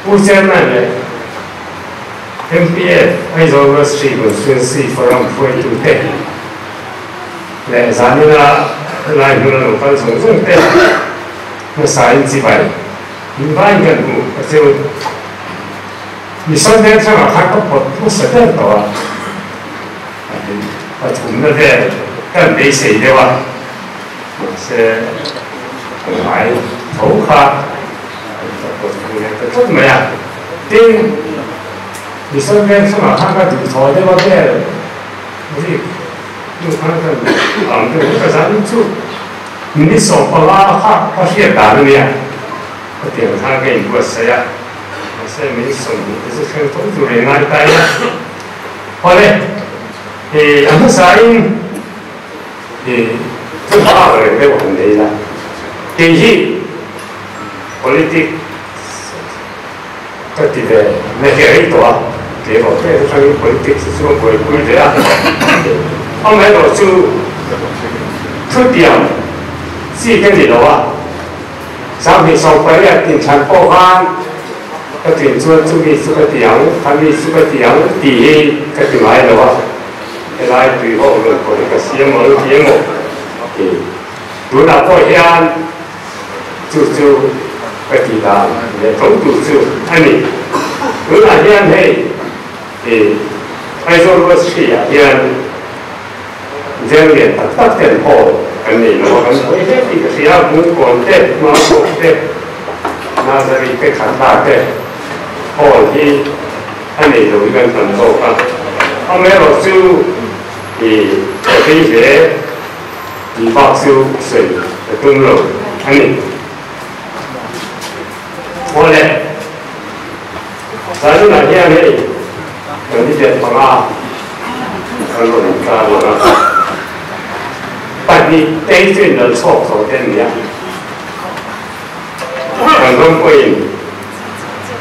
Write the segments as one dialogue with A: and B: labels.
A: Pu Chairman leh MPF Aizawl West Hree Constituency Forum hruaitute leh zanina helai hmuna lo kal zawng zawng te hmasain chibai min vain kan hmuh a cheu. Mission Vengthlang ah khan ka phawt hmasa ber tawh a, pathumna vel kan beisei deuh a, mahse ka ngai tho kha an ka phawt hmu leh ta tlat mai a. Tin, Mission Vengthlang ah khan ka duhthawh deuh a vel rik hnu khan kan ang deuh ka zan chu minute 15 kha ka hriat dan a nia, ka tiang khan ka inbuatsaih a. Mahse min 20 te chu thleng tho tur i ngai ta ila. Awle, i a hmasain i thu hma reng deuh han nei ila. Kei hi politics ka ti ve na hi a rei tawh a, kei erawh te atangin politics hi chu a buaipui ve a. Amaherawh chu thutiang chi ka ni lo a. 28 inthlan pawh khan ka tlin chuan chumi chu ka ti ang, khami chu ka ti ang tih hi ka ti ngai lo a, helai tui ho rawn pawh hi ka siam ang ti emaw ti. Tunah pawh hian chu chu ka tih dan leh tho tur chu a ni. Tunah hian hei Aizawl West Hree ah hian Veng lian tak tak ten hall kan nei lo a, kan hawi hle tih ka hria, Bungkawn te, Hmangkawk te, Nazari te, Khatla te hall hi a nei lo hi kan tam zawk a. Amaherawh chu i ka vei hle tih bak chu sawi ka tum lo a ni. Awle, zaninah hian hei candidate 5 kan rawn inkar lang a, pahnih te chu in lal chhawk tho te an ni a, kan ram pawhin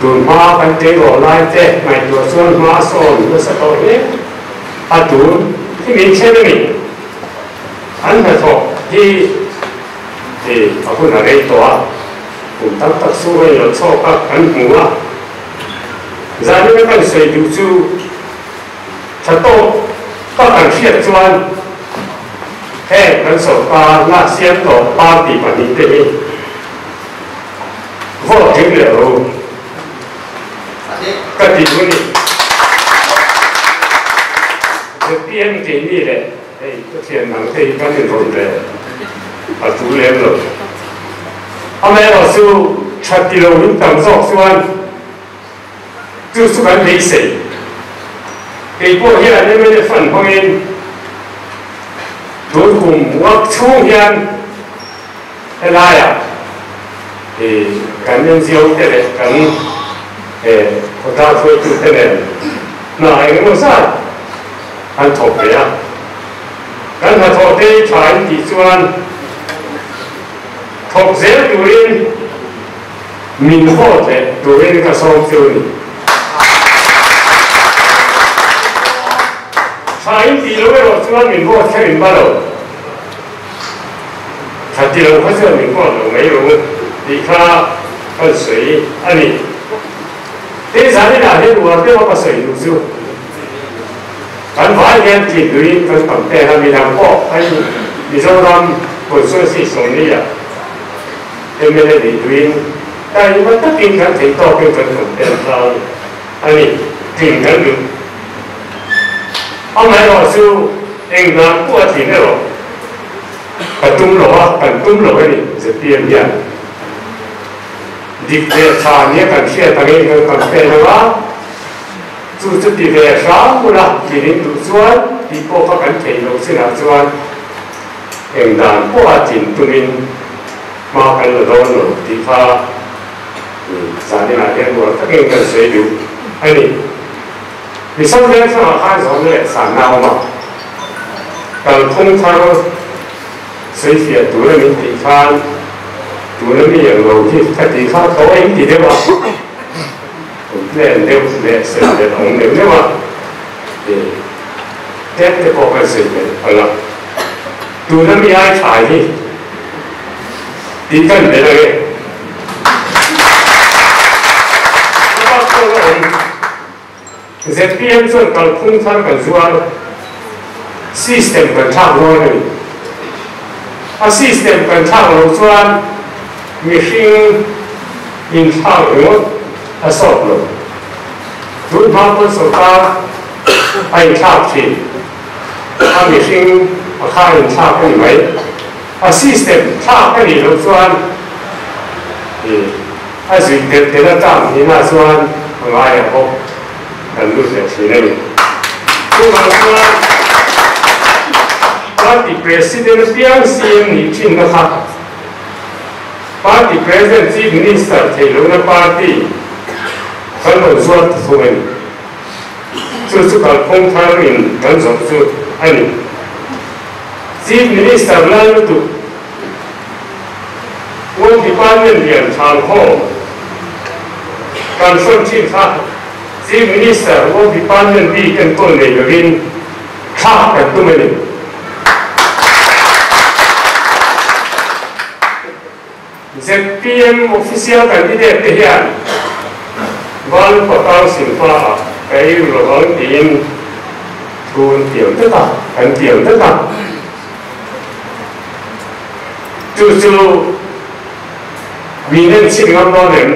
A: tun hma kan tleirawl lai te ngaihtuah chuan hma a sawn nasa tawh hle a, tun hi min thlen a ni, an hnathawk hi. Hei a hun a rei tawh a, kum tam tak chhung a inlo chhawk a, kan hmu a. Zanin a kan sawi duh chu tha tawk tak an hriat chuan heng kan sawrkar na siam tawh party pahnih te hi vote tling leh ro ka ti duh a ni. ZPM keini leh. Hei ka thian dang te hi kan inrawn ve a tu lem lo. Amaherawh chu tha ti lo in tam zawk chuan chu chu kan beisei. Kei pawh hian mla fund hmangin tun kum work chhung hian helaiah kan NGO te leh kan khawtlang hruaitute nen hna engemaw zat an thawk ve a. Kan hnathawh te hi tha in tih chuan thawk zel turin min vote leh turin ka sawm chu a ni. Tha in tih lo erawh chuan min vote kher in va lo. Tha ti lo kha chuan min vote lo mai ru tih kha kan sawi a ni. Tin zaninah hian uar deuha ka sawi duh chu. Kan vai hian tih duhin kan tam pen a, midang pawh hei Mizoram Constituency 40 ah mla nih duhin taima takin kan theih tawkin kan tam pen tlang a ni tling kan duh. Amaherawh chu eng dan pawh a tlin erawh ka tum lo a, kan tum lo a ni zpm hian dik leh tha nia kan hriat angin kan campaign anga, Chu chu ti ve hram bula tlin duh chuan tih pawh kha kan theih loh chinah chuan eng dan pawha tlin tumin hma kan la dawn lo tih kha zaninah hian rual takin kan sawi duh a ni. Mizo Vengthlang-ah khan zawhna leh sanna a awm a, kalphung thar sawi fiah tur a min tih khan tuna mi ang lo hi ka tih kha thaw a inti deuh a. Complain deuh leh sawi belh a awm deuh deuh a, ih tlem te pawh kan sawi belh ang a, tuna mi ai thlai hi tih kan belh ang e. Zpm chuan kalphung thar kan zuar system kan thlak dawn a ni. A system kan thlak loh chuan mihring inthlak ringawt a sawt lo. Tun hma pawn sawrkar a inthlak thin. A mihring a kha inthlak a ni mai. A system thlak a nih loh chuan a zui tel tel a term hnihna chuan a ngaiah bawk kan lut leh thin a ni. Chuvang chuan Party President apiang CM nih thinna kha Party President Chief Minister theih lohna party kan rawn zuar ta thung a ni. Chu chu kalphung thar in kan zawrh chu a ni. Chief Minister lai lutuk Work Department lian Thlangkhawm kan hrawn thin kha Chief Minister Work Department bik enkawl nei lovin thlak kan tum a ni. Zpm Official Candidate te hian Valupa Council hmaah ka ei ru lovang tiin thu an tiam vek a, an tiam vek a. Chu chu min enchhin ngam dawn em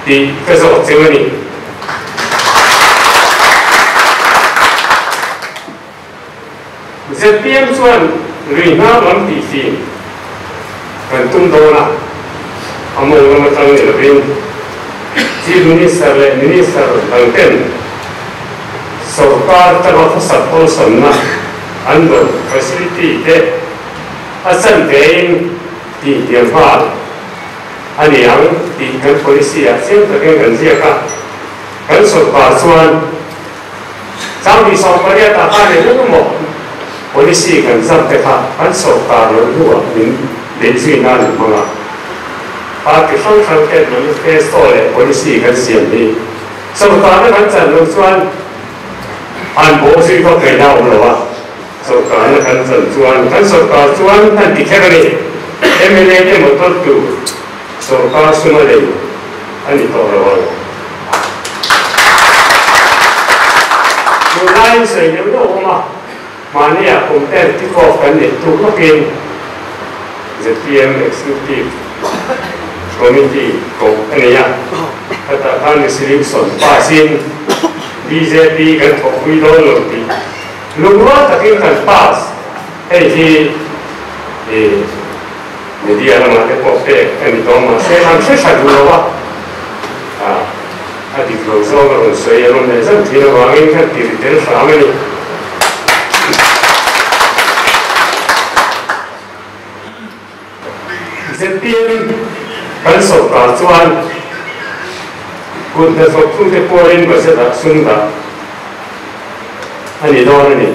A: tih ka zawh cheu a ni. Zpm chuan lui hnar lam tih fim kan tum dawn a, a mawng lam atang ni lovin Chief Minister leh Minister dang ten sorkar tanga khawsak awlsamna an dawn facility te a chanvein tih hniam nghal a ni ang tih kan policy ah chiang takin kan ziak a, kan sorkar chuan Changbi 18 ah khan eng emaw policy kan zam te kha an sawrkar loh hnuah min beih zui nan an hmang a. Party hrang hrang ten manifesto leh policy kan siam hi sawrkarna kan chan loh chuan han bawh zui vak ngaihna a awm lo a. Sawrkarna kan chan chuan kan sawrkar chuan kan ti kher a ni. Mla te motor tur Sawrkar suma lei a ni tawh lo ang. Tunlaiin sawi deuh deuh a awm a, mahniah kum ten kick off kan neih tuk lawkin zpm Executive Committee koh a nei a, khatah khan resolution pass in bjp kan thawhpui dawn lo tih lungrual takin kan pass. Hei hi Media lamah te pawh pek a ni tawh mahse an hre tha duh lo a, a dik lo zawng a rawn sawi a rawn leh zauh thin avangin khan ti ri tel hram a ni. Zpm kan sawrkar chuan kut hnathawktute pawhin budget ah sum dah a ni dawn a ni.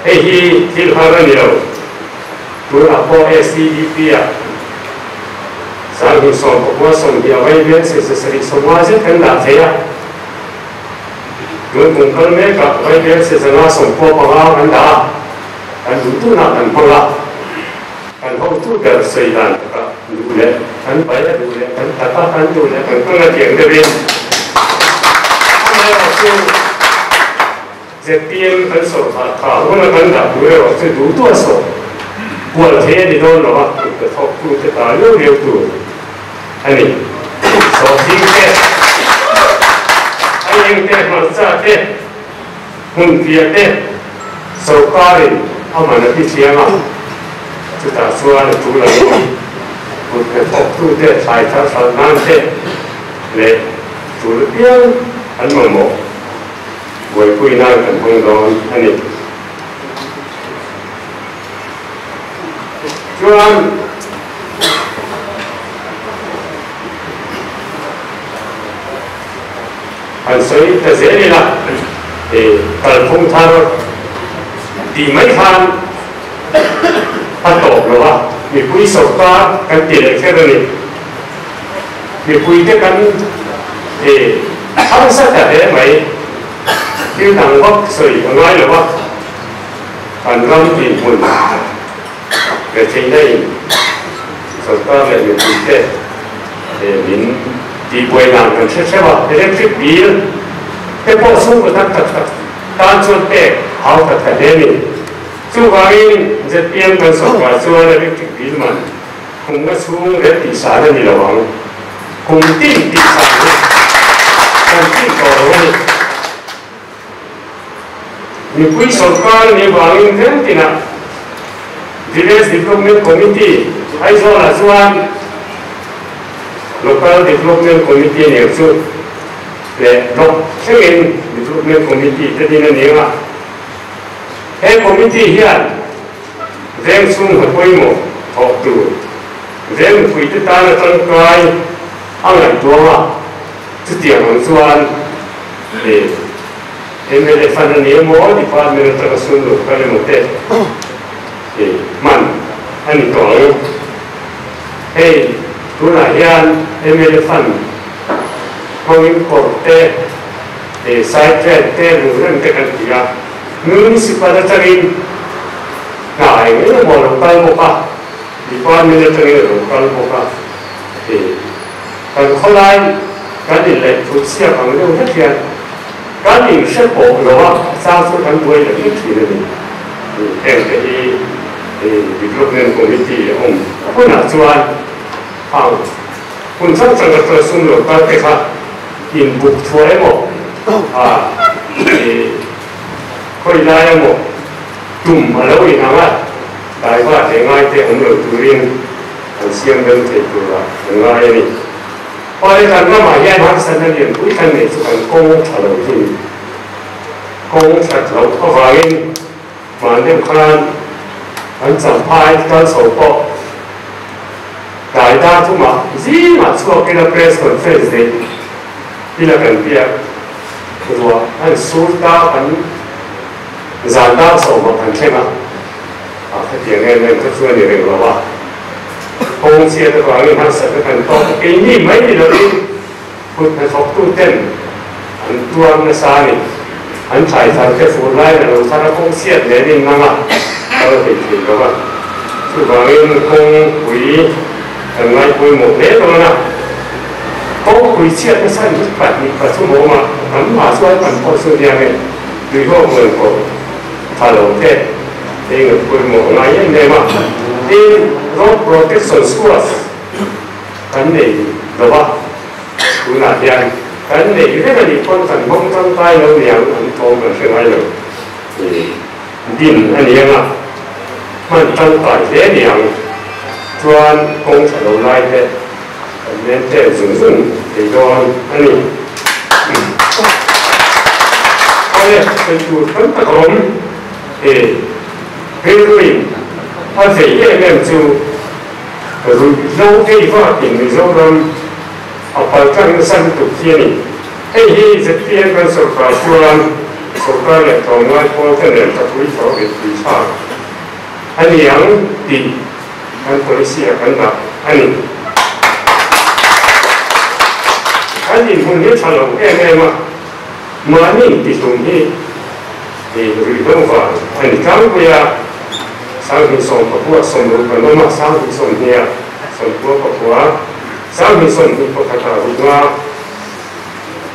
A: Hei hi thil har a ni lo. Tunah pawh SEDP ah 29 20 a vai vel 7 sawma zet kan dah thei a. Tun kum kal mekah vai vel 595 kan dah a, kan duh tunah kan hmang a. Kan hotu ber sawi dan takah duh leh kan pai a, duh leh kan tat a, kan duh leh kan hmang a tiang deuhin. Amaherawhchu zpm kan sawrkhar tha huna kan dah tur erawh chu duh duh a sawh kual thei a ni dawn lo a, kut ka thawktute ta liau liau tur a ni. Sawhthing te, aieng te, hmarcha te, hmunphiah te sawrkarin a man a ti thiang a, chutah chuan a tul ang kut hnathawktute thlai thar hralh nan te leh tul apiang an mamawh buaipui nan kan hmang dawn a ni. Chuan Han sawi ta zel ila, kalphung thar tih mai khan a tawp lo a, mipui sawrkar kan ti leh kher a ni. Mipuite kan harsa ta hle mai, thil dang vak sawi a ngai lo a, kan ram dinhmun retheihna in sawrkar leh mipuite min. Tihbuai dan kan hre hreuh a, electric bill te pawh chhungkaw tam tak tak tan chuan pek hau tak ta hle a ni. Chuvangin zpm kan sawrkar chuan electric bill man khumna chhung rel tihsan a ni lo ang. Kum tin tihsan hi kan tin tawh lo a ni. Mipui sawrkar a nih vangin veng tinah Village Development Committee Aizawlah chuan Local Development Committee nen chu leh Block thlengin Development Committee te din a ni ang a. He committee hian veng chhung hna pawimawh thawh tur veng mipuite tana tangkai a ngaihtuang a. Chutiang ang chuan mla fund a ni emaw, department atanga sum lo kal emaw te hman a ni tawh ang. Hei tunah hian mla fund hmangin kawr te, side track te, lungrem te kan ti a, municipal atangin hna eng eng emaw a lo kal bawk a, department atangin a lo kal bawk a. Kan khawlai kan inlaih thut chhiak ang deuh hlek hian kan inhre pawh lo a, a chang chu kan buai leh hlek thin a ni. Heng te hi Development Committee a awm hunah chuan hang hun hrang hrang atanga sum lo kal te kha inbuk thuah emaw a khawi lai emaw tum a lo inang a, daiva leh ngai te awm lo turin An siam rem thei turah an ngai a ni. Awle kan ramah hian harsatna lianpui kan neih chu kan kawng tha lo hi a ni. Kawng that loh avangin hman deuh khan kan champhai kal chho pawh tlai dar thumah zingah chhuak ila press conference neih ila kan biak ruah an sur ta kan zan dar sawmah kan thleng a. A khatiang em em kha chu a ni reng lo a, kawng chhiat avangin harsatna kan tawk a, keini mai ni lovin kut hnathawktu ten an tuar nasa a ni. An thlai thar te fur laiin a lo thar a, kawng chhiat nen in nang a, kal thei thei lo a. Chuvangin kawngpui kan ngaipawimawh hle dawn a, kawngpui chhiat nasa ni 2, 3 awm a, tam mah chuan kan pawh chu nia nge tuihawk rawn kawh tha lo te. Hei ngat pawimawh a ngai em em a, tin road protection squad kan nei lo a, tunah hian kan nei vek a nih pawn kan hmang tangkai lo niang an thawm kan hre ngai lo din a ni ang a, hman tangkai hle niang chuan kawng tha lo lai te kan maintain zung zung thei dawn a ni. Awle, sawi tur tam tak a awm. He rilruin a vei em em chu ruihhlo vei vakin Mizoram a paltlang nasa lutuk hi a ni. Hei hi zpm kan sorkar chuan sorkar leh tlawmngai pawl te nen thapui thawh rit pui thlak a ni ang tih kan policy ah kan dah a ni. Kan inhmun hi tha lo em em a, mahni intihlum hi ruihhlo vang a ni tlangpui a, 2019 60 kan awm a, 2020 94, 2021 ah ruhnga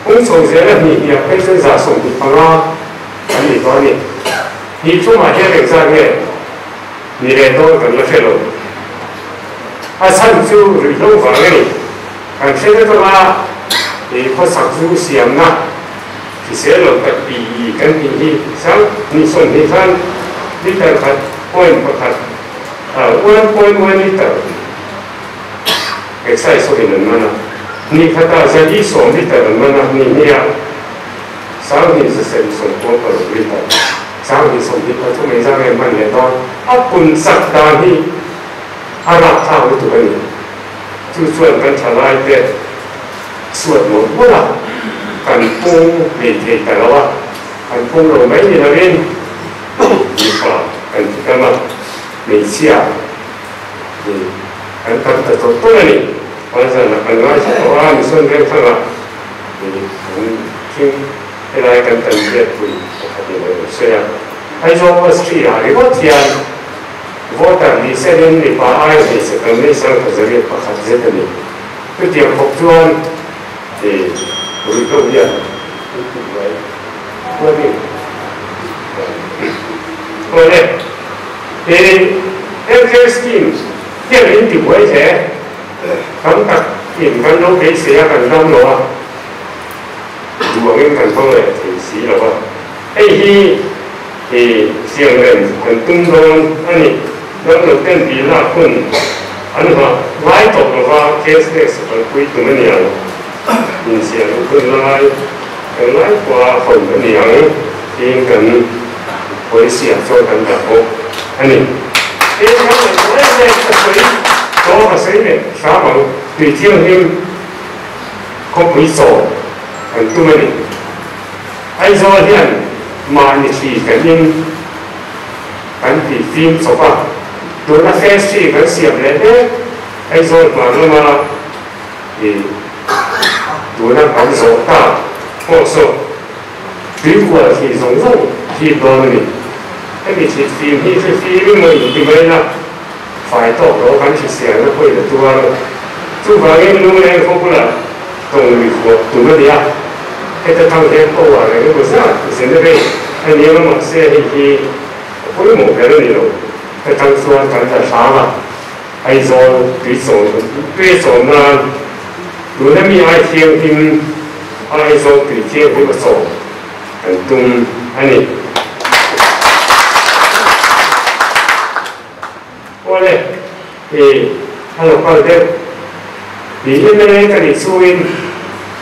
A: kawng chho zela hnih hniah phei chuan 125 kan ni tawh a ni. Hnih thumah hian engzat nge ni leh dawn kan la hre lo. A chhan chu ruihhlo vang a ni. Kan hre atanga khawsak zu siamna hrisel lo tak pi kan tih hi sang ni 20 khan liter khat point pakhat, 1.1 liter excise hovin an man a, ni khatah 410 liter an man a, ni hniah 1796 liter, 2023 engzah nge man leh dawn? A pun chak dan hi a rapthlak lutuk a ni. Chu chuan kan thalaite suat mawlh mawlh a, kan pung ngei thei ta lo a, kan pung lo mai ni lovin mipa kan ti tam a, hmeichhia hi kan tam ta tawlh tawlh a ni. Hmanzanah kan ngaithla tawh a, Mission Vengthangah kan thing helai kan tan hriatpui pakhat in a rawn sawi a, Aizawl West-ah ringawt hian Voter ni senin mipa ai hmeichhe kan nei 1801 zet a ni. Chutiang khawp chuan Ruihhlo hian an ti buai chuanin Awle, he healthcare scheme hian min ti buai hle. Tam tak in kan lo beisei a, kan dam lo a, duh angin kan hmang leh thei si lo a. Hei hi i siam rem kan tum dawn a ni. Dam lo ten tih lak hun an nghah ngai tawh lo va, cashless a kalpui tum a ni ang. Insiam hun lai kan ngai khua a hawn a ni ang tiin kan policy ah chuan kan dah bawk a ni. Tin, kan ngaihtuah em em ka sawi tawh ka sawi leh hram ang, tui thianghlim khawpui chaw kan tum a ni. Aizawl hian mahni thli kan in kan tih fim chawp a, tuna phase three kan siam leh mek Aizawl hman lama i tuna kan zawh tak pawh saw tuikual thli zawng zawng hip dawn a ni. Hemi thli fim hi thli fim emaw inti mai la fai tawk lo kan hrisel na pawhin a tuar a, chuvangin lungleng khaw bulah tawng lui khuah tum a ni a, heta tang hian power eng emaw zat generate a ni ang a, mahse hei hi a pawimawh ber a ni lo, hetang chuan kan la hram a, Aizawl tui chawm nan tuna mi ai thianghlim a Aizawl tui thianghlim a chawm kan tum a ni. Awle, i a lo kal deuh. I mla ka nih chungin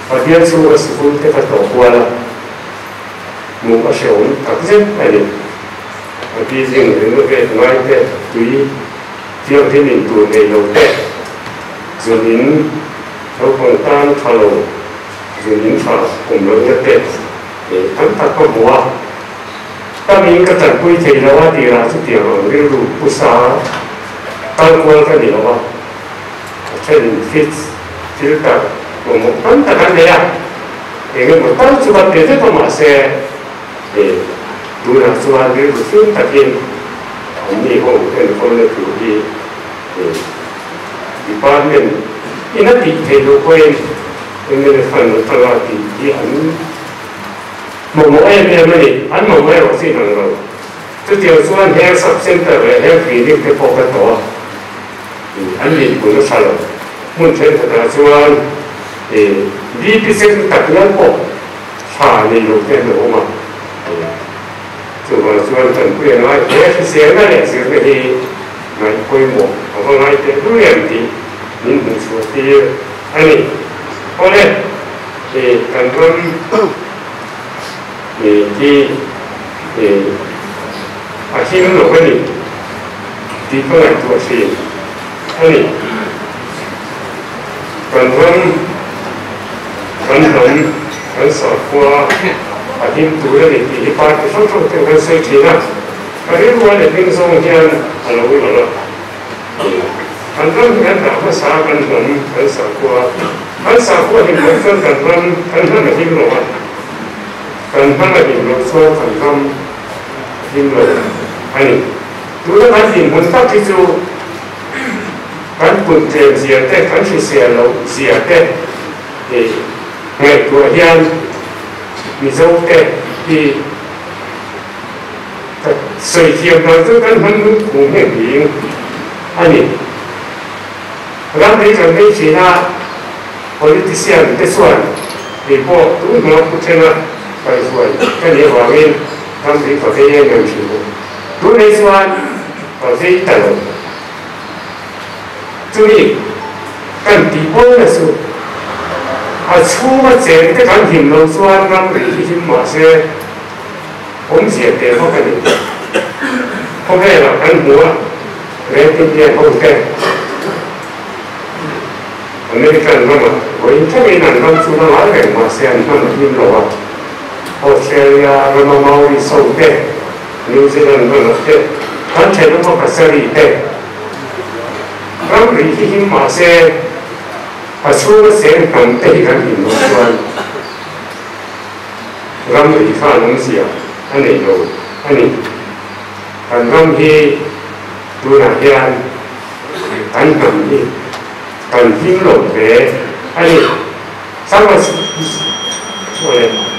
A: Pathian chhunga sikul te ka tlawh kual a, hmuh a hrehawm takzet a ni. A building renovate ngai te tui thianghlim in tur nei lo te, zun in naupang tan tha lo, zun in tha awm lohna te tam tak ka hmu a. Ka min ka tanpui thei lo a tirah chutiang ang rilru pu sa kal kual ka ni lo a, a then fits filter mamawh tam tak an nei a, eng emaw tal chu ka pe vek a mahse tunah chuan rilru fim takin an ni ho enkawlna tur hi department in a tih theih loh pawhin mla fund atanga tih hi an Mamawh em em a ni, an mamawh erawh chu inang lo. Chutiang chuan Health Sub Centre leh Health Clinic te pawh ka tawh a, an dinhmun a tha lo. Hmun thenkhatah chuan BP sen tak ngial pawh tha nei lo te an awm a, chuvang chuan tanpui a ngai hle. Hriselna leh zirna hi ngaih pawimawh a va ngai teh lul em tih min hmuh chhuah tir a ni. Awle. Hi kan ram hi a him lo a ni tih ka ngaihtuah thin a ni. Kan ram, kan hnam, kan sakhua a him tur a ni tih hi party hrang hrang ten kan sawi thin a, ka rilru a letling zawng hian a lo lang a. Kan ram hi kan dah hmasa a, kan hnam, kan sakhua. Kan sakhua him loh chuan kan ram, kan hnam a him lo a, kan hnam a him loh chuan kan ram a him lo a ni. Tuna kan dinhmun tak hi chu kan kut tlem zia te, kan hrisel loh zia te ngaihtuah hian Mizo te hi Ka sawi thiam dan chu kan hman lut khum hi hling a ni. Ramri kan vei thin a, politician te chuan kei pawh tun hma pu thena kaihruai ka nih avangin ramri ka vei em em thin bawk. Tunei chuan ka vei ta lo. Chumi kan tih pawina chu a chhunga cheng te kan him lo chuan ramri hi him mahse, Awmzia teh vak a ni. Khawvelah kan hmu a, Red Indian ho te American ramah vawiin thlengin an ram chu la ngai reng mahse an hman a him lo a, Australia rama Maoris ho te, New Zealand ramah te, kan thenawm a Kachari te ram rih hi him mahse a chhunga cheng hnam te hi kan him loh chuan Ram ri khan awmzia a nei lo a ni. Kan ram hi tunah hian kan hnam hi kan him lo hle a ni. Chuan.